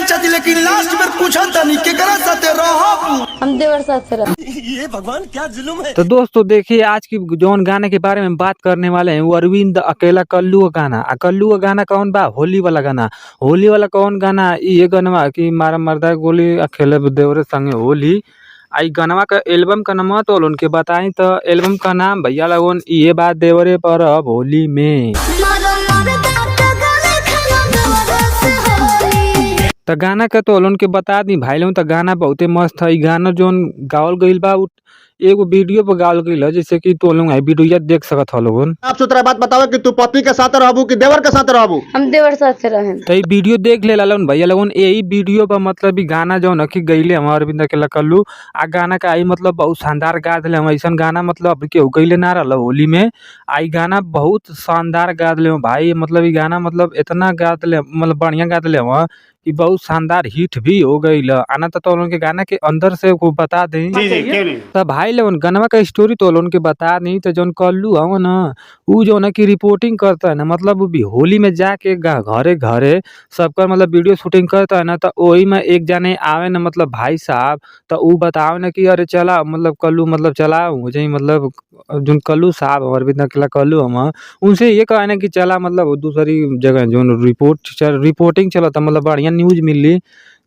जान चाहती, लेकिन लास्ट में पूछा तनी केकरा साथे रहब? हम देवर साथ रह। तो दोस्तों देखिए, आज की जौन गाने के बारे में बात करने वाले हैं वो अरविंद अकेला कल्लू का गाना। आ कल्लू का गाना कौन बा? होली वाला गाना। होली वाला कौन गाना? ये गाना कि मारा मर्दा गोली आ खेले देवरे संगे होली। आ ई गानवा का एल्बम का नाम तो उनके बताई, तो एल्बम का नाम भैया लगन ये बात देवरे पर अब होली में। तो गाना के तो उनके बता दी भाई लोग, तो गाना बहुते मस्त है। ई गाना जोन गावल गइल बा उ एगो वीडियो पर गावल गइल है, जैसे कि तो लोग वीडियो देख सकत ह लोगन। साफ सुथरा बात बताओ कि तू पति के साथ रहबू कि देवर के साथ रहबू? हम देवर साथ रहें। तो ई वीडियो देख ले लोगन भैया लोगन, यही वीडियो पर मतलब ई गाना जौन है कि गइले हम अरविंद अकेला कल्लू। आ गाना का आई मतलब बहुत शानदार गा दिले हम, ऐसन गाना मतलब केहू गइले ना रहल होली में। आ ई गाना बहुत शानदार गा दिले हम भाई, मतलब ई गाना मतलब इतना गा दिले, मतलब बढ़िया गा दिले हम कि बहुत शानदार हिट भी हो गई। आना तो उनके गाना के अंदर से को बता दी। तो भाई लोगन गानवा का स्टोरी तो उनके बता दी। तो जौन कल्लू हव न, उ जो है कि रिपोर्टिंग करता है ना, मतलब उ भी होली में जाके घरे घरे सबका मतलब वीडियो शूटिंग करता है ना, तो वही में एक जाने आवे ना मतलब भाई साहब, तो उ बतावे ना कि अरे चला मतलब कल्लू मतलब चला हो जाई, मतलब जोन कल्लू साहब अरविंद अकेला कल्लू हम उनसे ये कहे ना कि चला मतलब दूसरी जगह जोन रिपोर्टिंग चलता मतलब बढ़िया न्यूज मिली।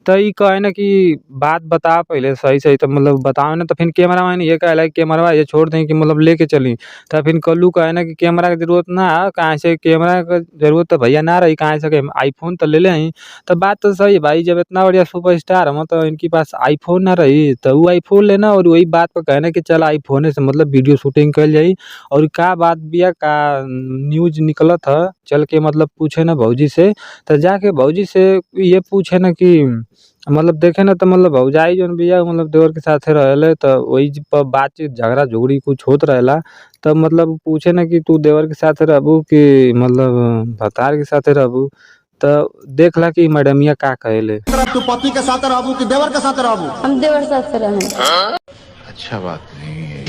तो ई कहे ना कि बात बता पहले सही सही, तो मतलब बताओ ना। तो फिर कैमरा मैन ये कहे कि कैमरा ये छोड़ दें कि मतलब लेके चली। तो फिर कल्लू कहे ना कि कैमरा की जरूरत ना, कहाँ से कैमरा का जरूरत तो भैया ना रही, कहाँ से आईफोन तो ले ले। तो बात तो सही है भाई, जब इतना बढ़िया सुपरस्टार हम तो इनके पास आईफोन ना रही, तो वो आईफोन लेना और वही बात पर कहना कि चल आईफोन से मतलब वीडियो शूटिंग कल जाई। और का बात बिया का न्यूज निकलत है, चल के मतलब पूछे ना भौजी से। तो जाके भौजी से ये पूछे ना कि मतलब देखे ना, तो मतलब भौजाई जौन बिया मतलब देवर के साथे रहेले, तो वही पर बातचीत झगड़ा झुगड़ी कुछ होत रहेला। तब मतलब पूछे ना कि तू देवर के साथे रहबू कि मतलब भतार के साथे रहबू। तो देखला कि मैडमिया का कहेले। तू पति के साथ रहबू कि देवर के साथ रहबू? हम देवर साथ रहें। अच्छा बात नहीं है।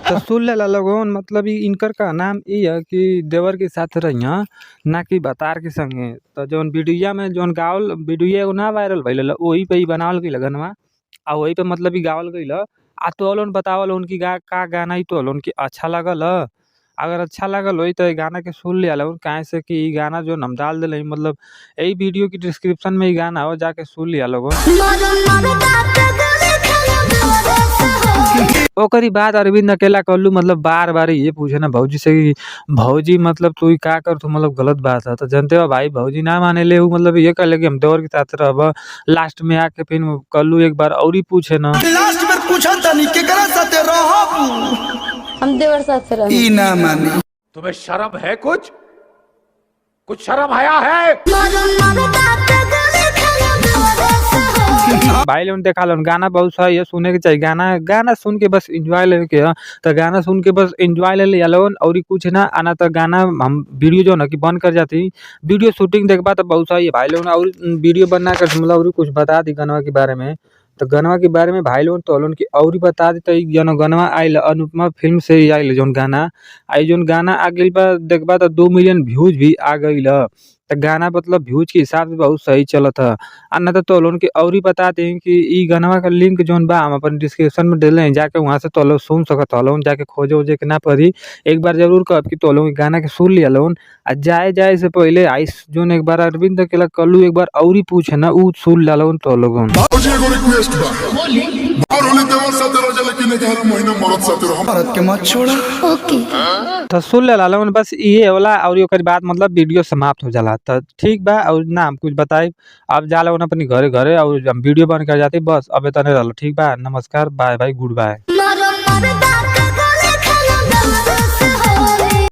तो सुन ले लोगन, मतलब ई इनकर का नाम ई है कि देवर के साथ रहिया ना कि भतार के संगे। तो जौन वीडियो में जौन गावल वीडियो एगो ना वायरल भइल वही पे ई बनावल गइल गानवा, आ वही पे मतलब ई गावल गइल। आ तो लोगन बतावल उनकी का गाना ई तो लोगन के अच्छा लगल। अगर अच्छा लगल होई तो ई गाना के सुन लिया लोगन, काहे से कि ई गाना जो हम डाल दिले मतलब यही वीडियो की डिस्क्रिप्शन में ई गाना हो, जाके सुन लिया लोगन। ओकरी बाद अरविंद अकेला कल्लू मतलब बार बार ये पूछे ना भौजी से कि भौजी मतलब तू का कर तू मतलब गलत बात है। तो जानते हो भाई भौजी ना माने ले, मतलब ये कहले कि हम देवर के साथ रहब। लास्ट में आके फिर कल्लू एक बार और ही पूछे ना, लास्ट में पूछा तनी केकरा साथे रहब? हम देवर साथ रहें। ई ना मानी। तुम्हें शर्म है? कुछ कुछ शर्म आया है? भाई लोगन देखा लो गाना बहुत सही है, सुने के चाहिए गाना। गाना सुन के बस एंजॉय ले के है, तो गाना सुन के बस एंजॉय ले लिया लोगन और कुछ ना आना। तो गाना हम वीडियो जो ना कि बंद कर जाती, वीडियो शूटिंग देखबा तो बहुत सही है भाई लोगन। और वीडियो बना कर मतलब और कुछ बता दी गानवा के बारे में। तो गानवा के बारे में भाई लोगन तो लोगन की और बता दी। तो जौन गानवा आयल अनुपमा फिल्म से ही आयल जौन गाना, आई जौन गाना आ गइल बा देखबा तो 2 मिलियन व्यूज भी आ गइल। तो गाना मतलब व्यूज के हिसाब से बहुत सही चलत है। आ ना तो लोगन के और बता दें कि ई गानवा का लिंक जौन बा हम अपन डिस्क्रिप्शन में देले हैं, जाके वहाँ से तो लोग सुन सकत हलो, जाके खोजे उजे के ना पड़ी। एक बार जरूर कहब कि तो लोग गाना के सुन लिया लोगन। आ जाए जाए से पहले आइस जोन एक बार अरविंद अकेला कल्लू एक बार और ही पूछे ना उ सुन ला लोगन तो लोगन। भौजी एगो रिक्वेस्ट बा। और होली देवर साथे रह जा, लेकिन 11 महीना मरद साथे रह। भारत के मत छोड़ा। तो सुन ले लोगन बस ये होला और ओकर बाद मतलब वीडियो समाप्त हो जाला। तो ठीक बा और ना हम कुछ बताई, अब जा लोगन अपनी घरे घरे और हम वीडियो बन कर जाते बस। अब इतने रहो, ठीक बा, नमस्कार, बाय बाय, गुड बाय।